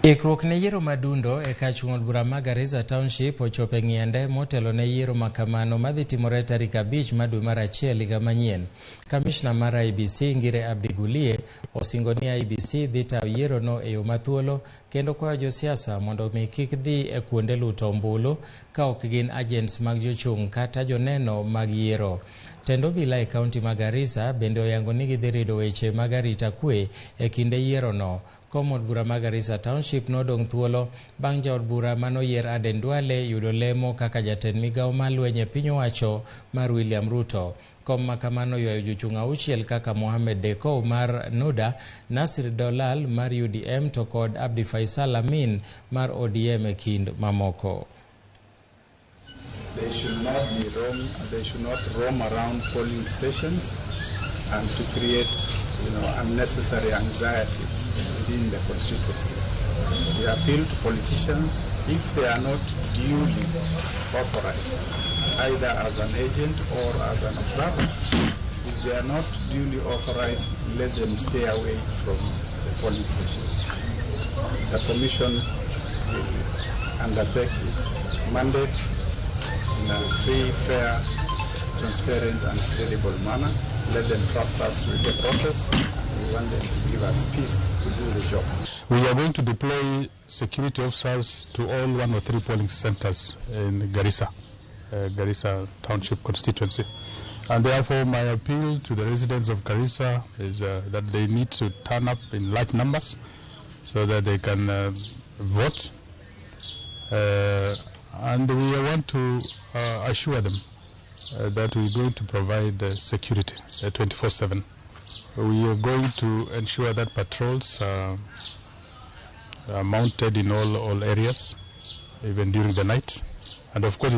Ikruok ne yiero madundo e kach od bura ma Garissa Township ochopo e ng'iende motelo ne yiero makamano madhi timore tarik 5 mar dwe mar achiel higa manyien. Kamishna mar IEBC Ngire Abdi Gulie osingo ni IEBC dhi tayo yierono e yo mathuolo kendo kwayo josiasa mondo mi kik dhi e kuonde luto ombulu ka ok gin agents mag jochung' kata joneno mag yiero. Tend obila e kaunti ma Garissa bende oyango ni gidhi rido weche mag arita kwe e kinde yierono. Kom od bura ma Garissa Township nodong' thuolo bang' jaod bura manoyier Aden Duale yudo lemo kaka jatend migawo mar lweny e piny owacho mar William Ruto. Kom ma kamano ywayo jochung' auchiel kaka Mohamed Dekow mar NUDA, Nasir Dolal mar UDM to kod Abdi Faisal Amin mar ODM e kind mamoko. They should not be roam, they should not roam around polling stations and to create unnecessary anxiety within the constituency. We appeal to politicians, if they are not duly authorized, either as an agent or as an observer, if they are not duly authorized, let them stay away from the polling stations. The Commission will undertake its mandate in a free, fair, transparent and credible manner. Let them trust us with the process. We want them to give us peace to do the job. We are going to deploy security officers to all 103 polling centers in Garissa, Garissa Township constituency. And therefore my appeal to the residents of Garissa is that they need to turn up in large numbers so that they can vote. And we want to assure them that we're going to provide security 24/7. We are going to ensure that patrols are mounted in all areas, even during the night. And of course,